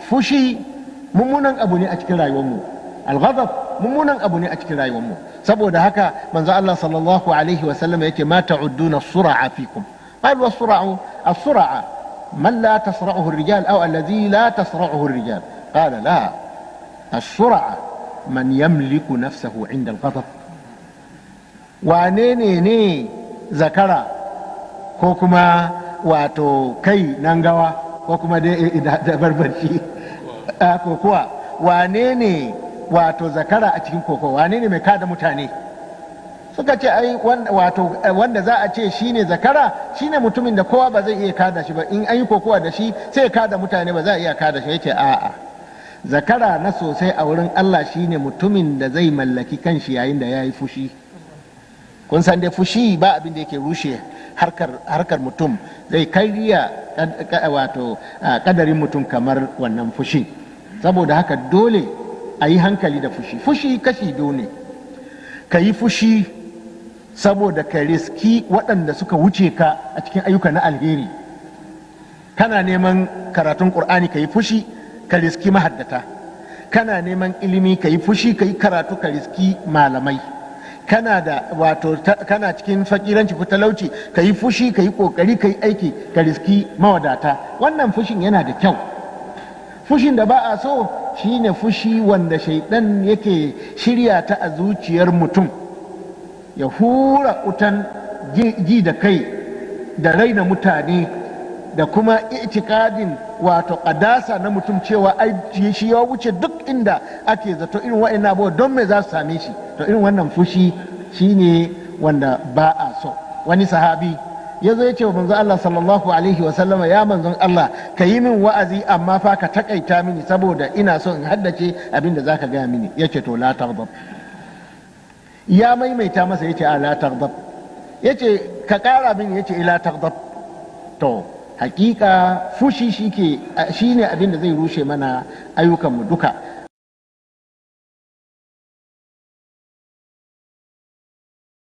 Fushi mummunan abu ne a cikin rayuwarmu. Al-ghadab mummunan abu ne a cikin rayuwarmu. Saboda haka manzo Allah sallallahu alaihi wa sallam yake: "Ma ta'udduna as-sura'a fikum?" Qalu: as-sura'u as-sura'a man la tasra'uhu ar-rijal aw alladhi la tasra'uhu ar-rijal. Qala: la, as-sura'a man yamliku nafsahu 'inda al-ghadab. Wane ne ne zakara, ko kuma wato kai nan gawa, ko kuma da barbarci kokowa? Wane ne wato zakara a cikin kokowa? Wane ne mai kada mutane? Suka ce: ai wato wanda za a ce shine zakara shine mutumin da kowa ba zai iya kada shi ba. In an yi kokowa da shi, sai ya kada mutane, ba za a iya kada shi. Yace: a'a, zakara na sosai a wurin Allah shine mutumin da zai mallaki kanshi yayin da ya yi fushi. Kun san dai fushi ba abin da yake rushe harkar mutum, zai karya wato kadarin mutum kamar wannan fushi. Saboda haka dole a yi hankali da fushi. Fushi kashi biyu ne. Ka yi fushi saboda ka riski waɗanda suka wuce ka a cikin ayyuka na alheri. Kana neman karatun Ƙur'ani, ka yi fushi ka riski mahaddata. Kana neman ilimi, ka yi fushi ka yi karatu, ka riski malamai. Kana da wato kana cikin fakiranci ko talauci, ka yi fushi, ka yi kokari, ka yi aiki, ka riski mawadata. Wannan fushin yana da kyau. Fushin da ba a so shine fushi wanda shaidan yake shirya ta a zuciyar mutum, ya hura wutan ji da kai da raina mutane da kuma itikadin wato kadasa na mutum, cewa ai shi ya wuce duk inda ake zato. Irin wa'annan abubuwa don me za su same shi? To, irin wannan fushi shine wanda ba a so. Wani sahabi ya zo ya ce wa manzon Allah sallallahu alaihi wa sallama: "Ya manzon Allah, ka yi min wa'azi, amma fa ka takaita mini, saboda ina so in haddace abin da zaka gaya mini." Yace: "To, la taghdab." Ya maimaita masa, yace: a, la taghdab. Yace: "Ka kara mini." Yace: "La taghdab." To, hakika fushi shike shine abin da zai rushe mana ayyukanmu duka.